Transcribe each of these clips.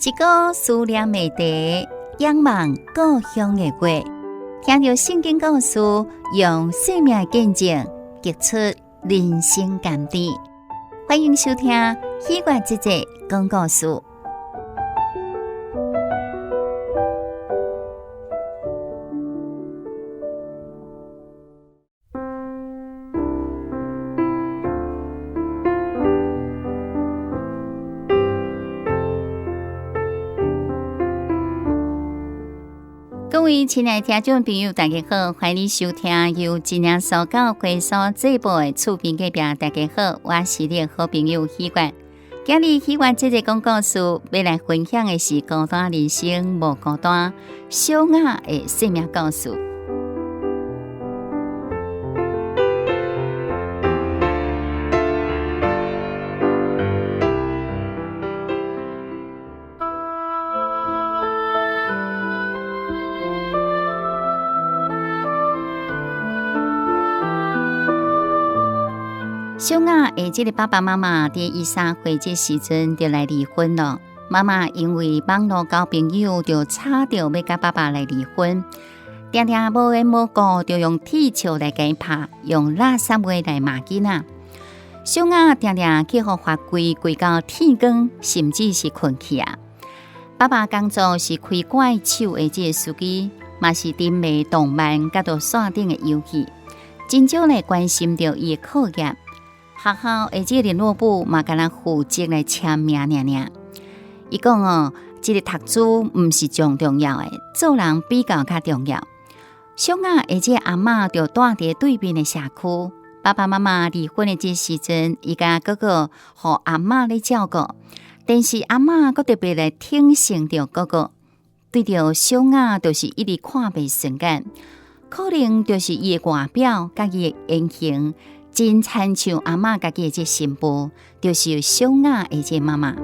一個思念的茶，仰望故鄉的月，聽著聖經故事，用生命的見證，結出人生甘甜。歡迎收聽《喜悅姐姐講故事》。各位親愛的聽眾朋友，大家好，歡迎你收聽由真耶穌教會所製播的厝邊隔壁。大家好，我是你的好朋友喜月。今日喜月姐姐講故事，欲來分享的是孤單人生無孤單，小雅的生命故事。小雅的這个爸爸媽媽佇伊3歲這時陣就來離婚了。媽媽因為網路交朋友，就吵著欲佮爸爸來離婚，定定無緣無故就用鐵鍬來共伊拍，用垃圾話來罵囡仔。小雅定定去予罰跪跪到天光，甚至是睏去啊。爸爸工作是開怪手的這个司機，嘛是沉迷動漫佮著線頂的遊戲，真少來關心著伊的課業。學校的這個聯絡簿嘛，干焦負責來簽名爾爾。伊講哦，這个讀書毋是上重要的，做人比較較重要。小雅的這个阿嬤就住佇對面的社區，爸爸媽媽離婚的這時陣，伊共哥哥予阿嬤咧照顧，但是阿嬤閣特別來疼惜著哥哥，對著小雅就是一直看袂順眼，可能就是伊的外表佮伊的言行。真親像阿嬤家己的這新婦，就是小雅的這媽媽。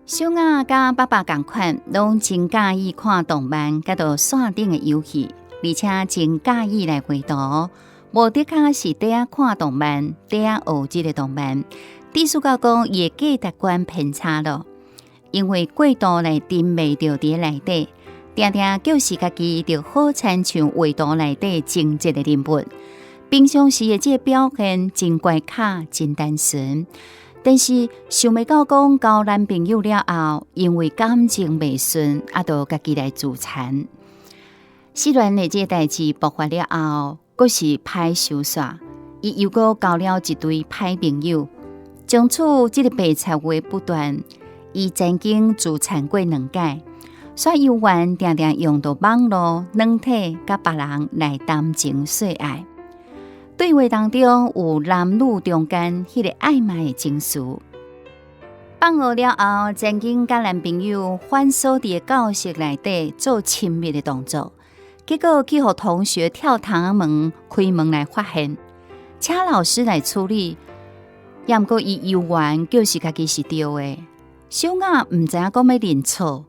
小雅佮爸爸仝款，攏真佮意看動漫，佮著線頂的遊戲，而且真佮意來畫圖。無的確是綴仔看動漫，綴仔學這个動漫。意思到講，伊的價值觀偏差了，因為過度來沉迷著佇內底。定定就是家己，就好親像畫圖內底情節的人物。平常時的這个表現真乖巧，真單純。但是想袂到講交男朋友了後，因為感情袂順，啊，就家己來自殘。失戀的這个代誌爆發了後，閣是歹收煞。伊又閣交了一堆歹朋友，從此這个白賊話不斷。伊曾經自殘過兩擺。煞猶原定定用著網路、軟體佮別人來談情說愛，對話當中有男女中間彼个曖昧的情緒。放學了後，曾經佮男朋友反鎖佇个教室內底做親密的動作，結果去予同學跳窗門開門來發現，請老師來處理。也毋過伊猶原就是家己是對的，小雅毋知影講欲認錯。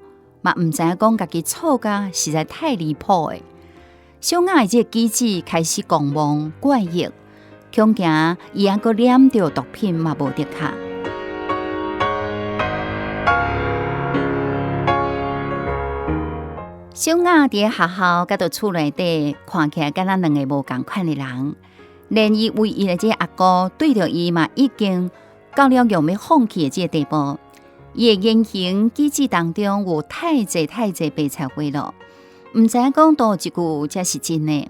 嘛毋知影講家己錯甲實在太離譜的，小雅的這個舉止開始狂妄怪異，恐驚伊猶閣染著毒品嘛無的確。小雅佇學校佮著厝內底看起來敢若兩个無仝款的人，連伊唯一的這个阿姑對著伊嘛已經到了欲放棄的這個地步。伊的言行舉止當中有太濟太濟白賊話咯，毋知影講佗一句才是真的。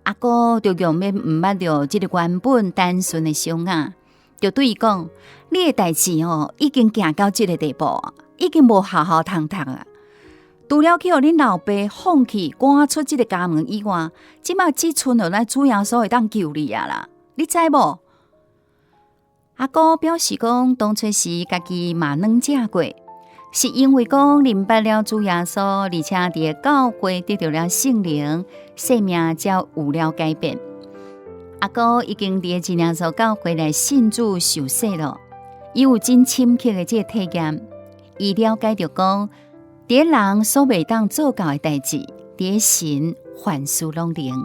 阿姑就用欲毋捌著這个原本單純的小雅，就對伊講：你的代誌哦，已經行到這个地步，已經無學校通讀啊！除了去予恁老爸放棄趕出這个家門以外，這擺只賰著咱主耶穌會當救你啊啦！你知無？阿姑表示講，當初時家己嘛軟食過，是因為講認捌了主耶穌，而且佇个教會得著了聖靈，生命才有了改變。阿姑已經佇个真耶穌教會來信主受洗了，伊有真深刻的這个體驗，伊了解著講，佇个人所袂當做到的代誌，佇个神凡事攏能。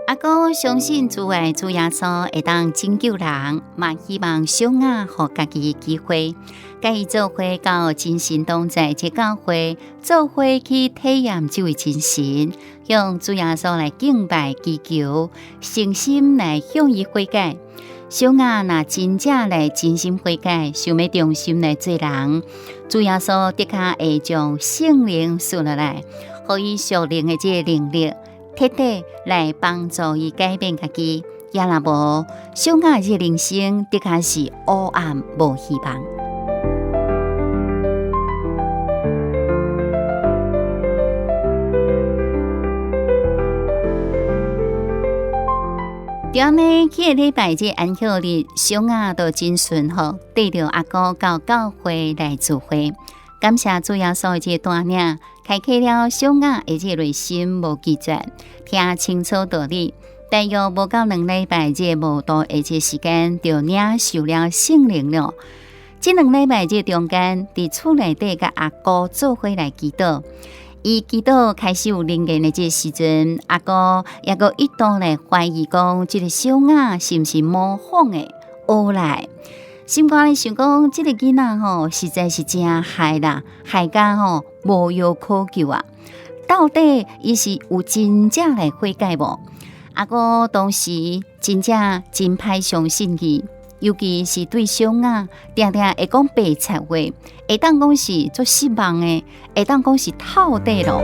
阿哥相信主愛主耶穌會當拯救人，嘛希望小雅予家己機會，佮伊做伙到真神同在這教會，做伙去體驗這位真神，向主耶穌來敬拜祈求，誠心來向伊悔改。小雅若真正來真心悔改，想欲重新來做人，主耶穌的確會將聖靈賜落來，予伊屬靈的這个能力，徹底來幫助伊改變家己。也若無，小雅這人生的確是烏暗無希望。就按呢，彼个禮拜這安息日，小雅都真順吼，綴著阿哥到教會來聚會。感謝主耶穌的這個帶領，開啟了小雅的這個內心無拒絕，聽清楚道理。大約無夠2禮拜，這個慕道的這個時間，就領受了聖靈了。這2禮拜這個中間，佇厝內底佮阿哥做伙來祈禱。伊祈禱開始有靈驗的這個時陣，阿哥猶閣一度來懷疑講，這個小雅是毋是模仿的學來？心肝裡想講，這個囡仔吼，實在是真害啦，害甲吼無藥可救啊！到底伊是有真正來悔改無？阿哥當時真正真歹相信伊，尤其是對小雅，定定會講白賊話，會當講是足失望的，會當講是透底咯。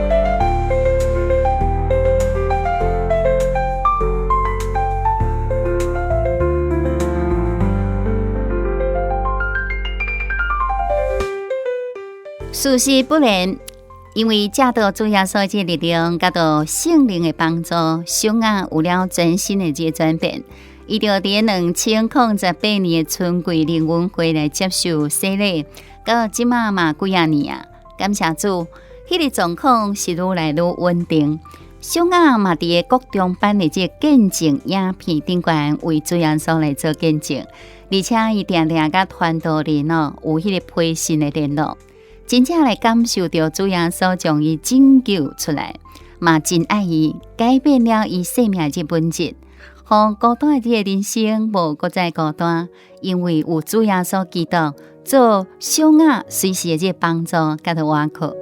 事實不然，因為藉著主耶穌這力量，佮著聖靈的幫助，小雅有了全新的這個轉變。伊就佇2018年的春季靈恩會來接受洗禮，到這馬嘛幾仔年啊！感謝主，彼個狀況是愈來愈穩定。小雅嘛佇個國中班的這個見證影片頂懸為主耶穌來做見證，而且伊定定佮傳道人哦有彼個培訓的聯絡。真正來感受著主耶穌將伊拯救出來，嘛真愛伊，改變了伊生命這本質，予孤單的這个人生無閣再孤單，因為有主耶穌基督做小雅隨時的這个幫助佮倚靠。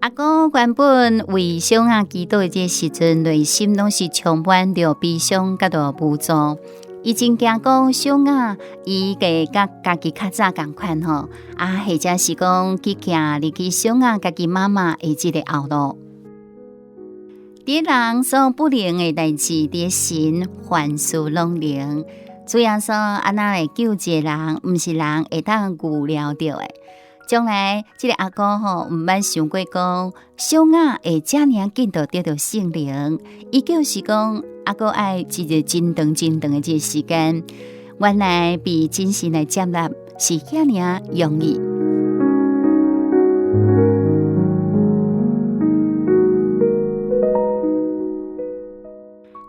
阿哥原本為小雅祈禱的這個時陣，內心攏是充滿著悲傷佮著無助。伊真驚講小雅伊會佮家己較早仝款吼，啊，或者是講去行入去小雅家己媽媽的這個後路。佇人所不能的代誌，佇神凡事攏能。主耶穌按怎來救一個人，毋是人會當預料著的。將來這個阿哥吼，毋捌想過講小雅會遮爾緊就得著聖靈，伊就是講阿哥愛一個真長真長的這個時間，原來被真神來接納是遐爾仔容易。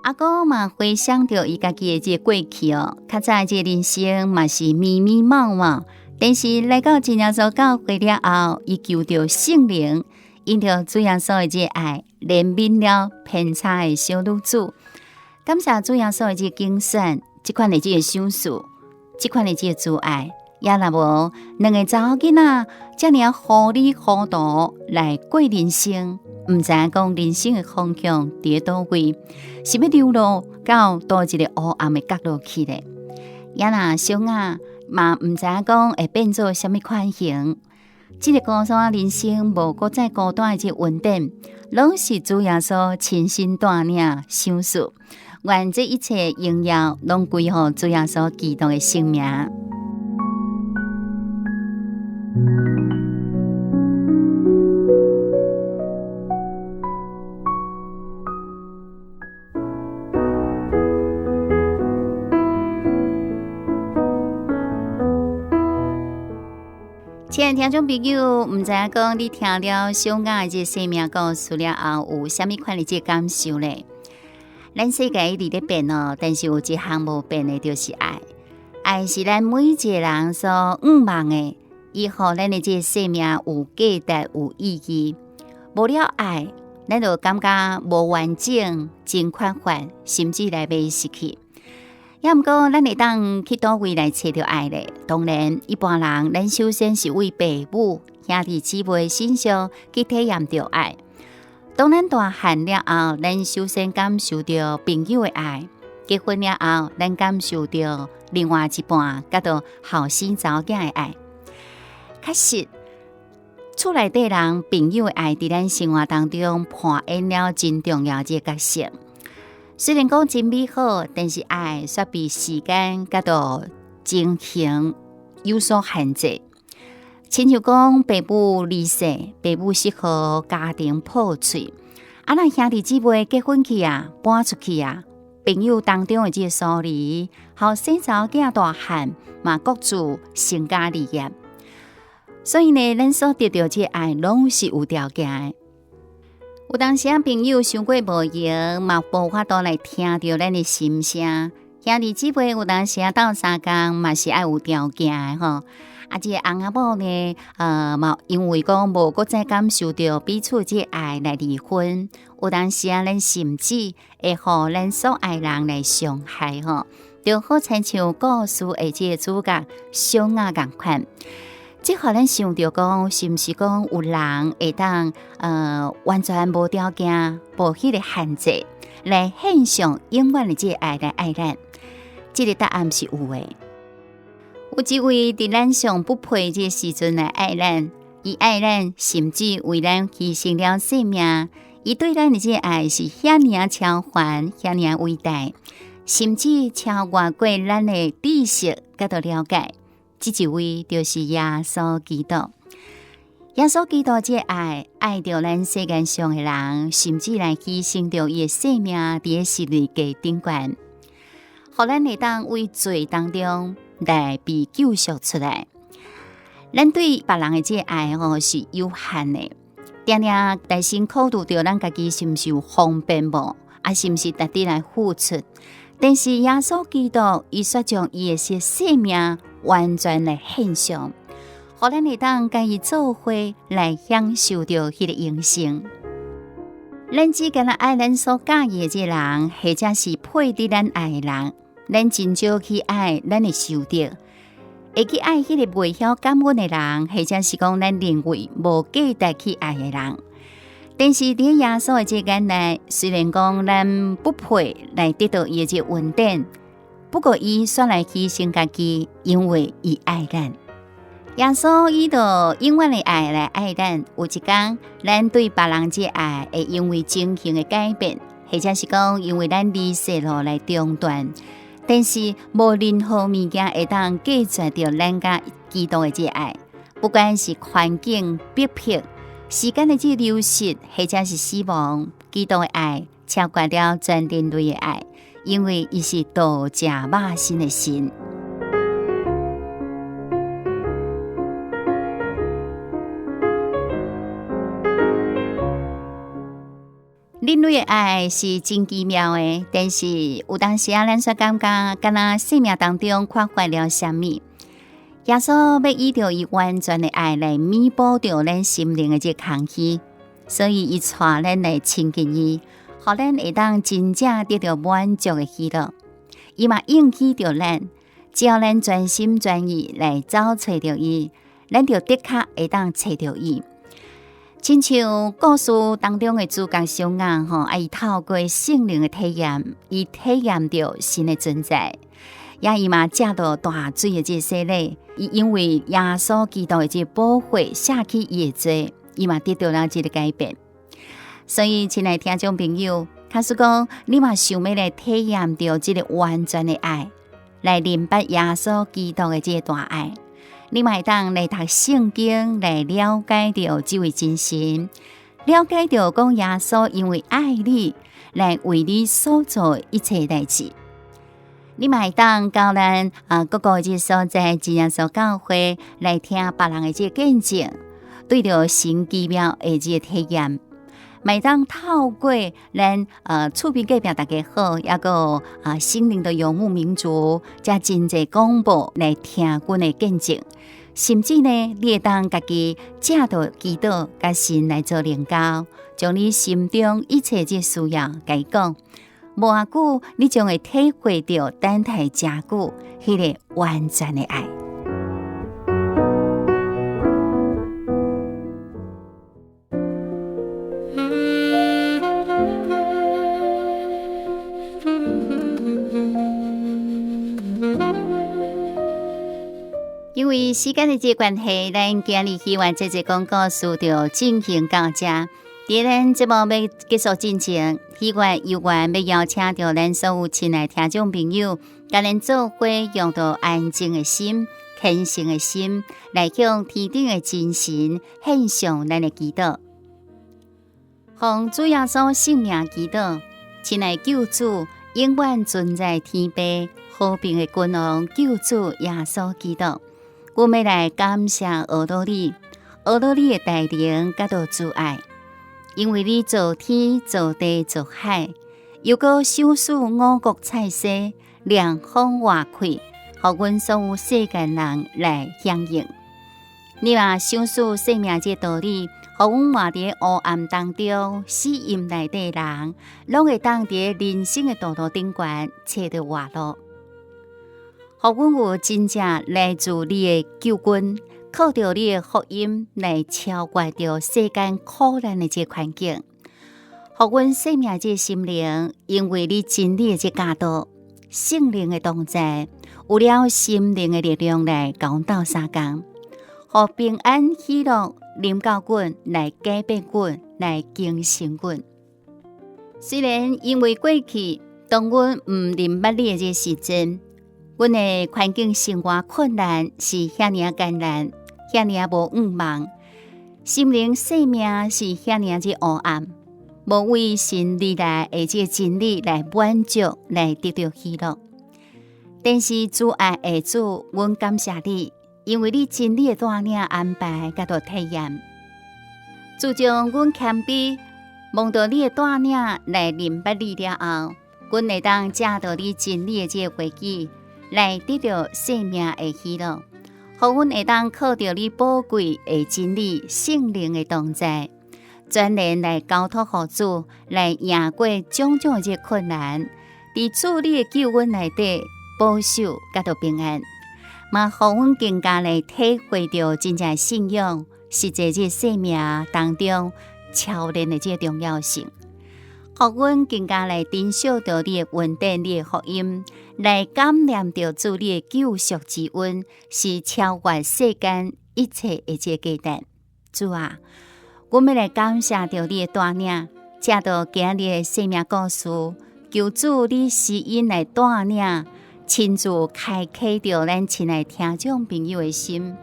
阿哥嘛回想著伊家己的這個過去哦，較早這個人生嘛是迷迷茫茫。但是來到真耶穌教會了後，伊求著聖靈，因著主耶穌的這個愛，憐憫了偏差的小女子。感謝主耶穌的這個揀選，這款的這個賞賜，這款的這個慈愛，也若無兩个查某囡仔遮爾仔糊裡糊塗來過人生，毋知影講人生的方向佇咧佗位，是欲流落到佗一个黑暗的角落去咧。也若小雅嘛毋知影講會變做啥物款型，這個孤單人生無閣再孤單的這個恩典，攏是主耶穌親身帶領賞賜。願這一切榮耀攏歸予主耶穌基督的聖名。親愛聽眾朋友，毋知影講你聽了小雅的這個生命故事了後，有啥物款的這個感受咧？咱世界一直咧變哦，但是有一項無變的，就是愛。愛是咱每一個人所向望的，伊予咱的這個生命有價值、有意義。無了愛，咱就感覺無完整、真缺乏，甚至來迷失去。抑毋過，咱會當去佗位來揣著愛咧？當然，一般人，咱首先是為父母、兄弟姊妹身上去體驗著愛。當咱大漢了後，咱首先感受著朋友的愛；結婚了後，咱感受著另外一半，佮做後生查某囝的愛。確實，厝內底人、朋友的愛，佇咱生活當中扮演了真重要這個角色。雖然講真美好，但是愛煞被時間佮做情形有所限制。親像講父母離世，父母失和，家庭破碎，啊，若兄弟姊妹結婚去啊，搬出去啊，朋友當中的這個疏離，後生查某囝大漢嘛，各自成家立業。所以呢，咱所得著這個愛，攏是有條件的。有當時啊，朋友傷過無閒，嘛無法度來聽著咱的心聲。兄弟姊妹有當時啊，鬥相共嘛是愛有條件的吼。啊，這個翁仔某呢，嘛因為講無閣再感受著彼此這個愛來離婚。有當時啊，咱甚至會予咱所愛人來傷害吼，就好親像故事的這個主角小雅仝款。這予咱想著講，是毋是講有人會當完全無條件、無彼個限制來獻上永遠的這個愛來愛咱？這個答案是有的。有一位佇咱上不配這個時陣來愛咱，伊愛咱，甚至為咱犧牲了性命。伊對咱的這個愛是遐爾仔超凡，遐爾仔偉大，甚至超越過咱的知識佮著了解。這一位就是耶穌基督。耶穌基督這個愛，愛著咱世間上的人，甚至來犧牲著伊的性命佇個十字架頂懸，予咱會當為罪當中來被救贖出來。咱對別人的這個愛吼是有限的，定定來先考慮著咱家己是毋是有方便無，啊是毋是值得來付出。但是耶穌基督伊煞將伊的性命完全來獻上，予咱會當共伊做伙來享受著彼個永生。咱只干焦愛咱所佮意的這個人，或者是配得咱愛的人，咱真少去愛咱的仇敵，會去愛彼個袂曉感恩的人，或者是講咱認為無價值去愛的人。但是佇耶穌的這個眼內，雖然講咱不配來得到伊的這個恩典，不過伊煞來犧牲家己，因為伊愛咱。耶穌以著永遠的愛來愛咱。有一天，咱對別人這個愛會因為情形的改變，或者是講因為咱離世路來中斷，但是無任何物件會當隔絕著咱佮基督的這個愛。不管是環境逼迫、時間的這個流逝，或者是死亡，基督的愛超過了全人類的愛，因為伊是道成肉身的神。人類的愛是真奇妙的，但是有當時啊，咱煞感覺敢若生命當中缺乏了啥物。耶穌欲以著伊完全的愛來彌補著咱心靈的這個空虛，所以伊帶咱來親近伊，予咱會當真正得著滿足的喜樂。伊嘛應許著咱，只要咱專心專意來找揣著伊，咱就的確會當揣著伊。親像故事當中的主角小雅吼，啊，伊透過聖靈的體驗，伊體驗著神的存在，也伊嘛藉著大水的這個洗禮，伊因為耶穌基督的這個寶血赦去伊的罪，伊嘛得著了這個改變。所以，親愛聽眾朋友，假使講你嘛想欲來體驗著這個完全的愛，來認捌耶穌基督的這個大愛。你嘛會當來讀聖經來了解著這位真神，了解著講耶穌因為愛你，來為你所做一切代誌。你嘛會當到咱啊各個這個所在，真耶穌教會來聽別人的這個見證，對著神奇妙的這個體驗。嘛會當透過咱厝邊隔壁大家好，抑閣有啊心靈的遊牧民族，遮真濟廣播來聽阮的見證，甚至呢，你會當家己藉著祈禱，佮神來做連交，將你心中一切這需要共伊講。無偌久，你將會體會著等待誠久彼个完全的愛。因為時間的這個關係，咱今日希望這節講故事就進行到這。佇咱節目欲結束進前，希望有緣欲邀請著咱所有親愛聽眾朋友，共咱做伙用著安靜的心、虔誠的心，來向天頂的真神獻上咱的祈禱，奉主耶穌聖名祈禱，親愛救主，永遠存在天父和平的君王，救主耶穌基督，阮欲來感謝阿羅你，阿羅你的大能佮著慈愛。因為你造天造地造海，又閣賞賜五穀菜蔬，涼風活氣，予阮所有世間人來享用。你嘛賞賜生命這道理，予阮活佇烏暗當中、死蔭內底人，攏會當佇人生的道路頂懸揣著活路。予阮有真正來自你的救恩。靠著你的福音來超越著世間苦難的這個環境，予阮生命這個心靈，因為你真理的這教導，聖靈的同在，有了心靈的力量來共阮鬥相共，予平安喜樂臨到阮，來改變阮，來更新阮。雖然因為過去當阮毋認捌你的這個時陣，阮的環境生活困難是遐爾仔艱難。遐爾仔無向望，心靈生命是遐爾之黑暗，無為神而來的這個真理來滿足，來得著喜樂。但是慈愛的主，阮感謝你，因為你真理的帶領安排，佮著體驗。自從阮謙卑，蒙著你的帶領來認捌你了後，阮會當藉著你真理的這個話語，來得著生命的喜樂。予阮會當靠著你寶貴的真理、聖靈的同在，全然來交託予主，來贏過種種的這個困難。佇主你的救恩內底保守佮著平安，嘛予阮更加來體會著真正信仰實際這個生命當中操練的這個重要性。予阮更加來珍惜著你的恩典、你的福音，來感念著主你的救贖之恩，是超越世間一切的這個價值。主啊，阮欲來感謝著你的帶領，藉著今日的生命故事，求主你施恩來帶領，親自開啟著咱親愛聽眾朋友的心，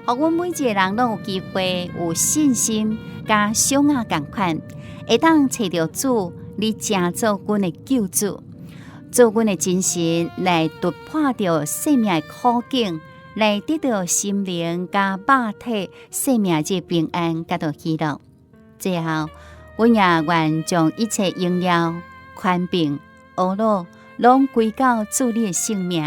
予阮每一個人攏有機會有信心，佮小我仝款。會當揣著主，你成做阮的救主，做阮的真神，來突破著生命的苦境，來得著心靈佮肉體生命這平安佮著喜樂。最後，阮也願將一切榮耀、權柄、呵咾，攏歸到主你的聖名，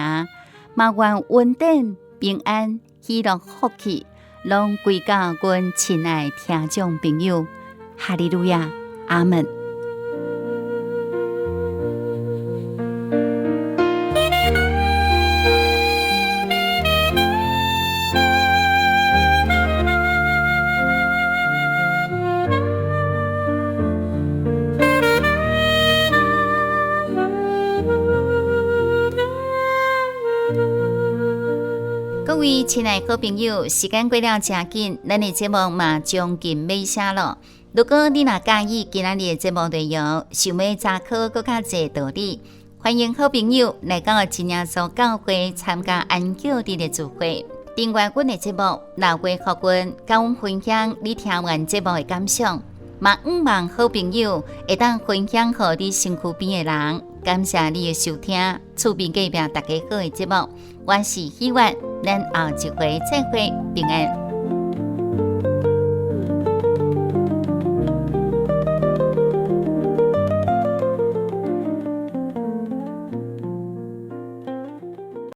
嘛願恩典、平安、喜樂、福氣，攏歸到阮親愛聽眾朋友。哈利路亞，阿門。各位親愛好朋友，時間過了誠緊，咱的節目嘛將近尾聲囉。如果你若佮意今仔日的節目內容，想欲查考閣較濟道理，歡迎好朋友來到真耶穌教會參加安息日的聚會，訂閱阮的節目，留話予阮，佮阮分享你聽完節目的感想，嘛向望好朋友會當分享予你身軀邊的人。感謝你的收聽，厝邊隔壁大家好的節目，我是希月，咱後一回再會，平安。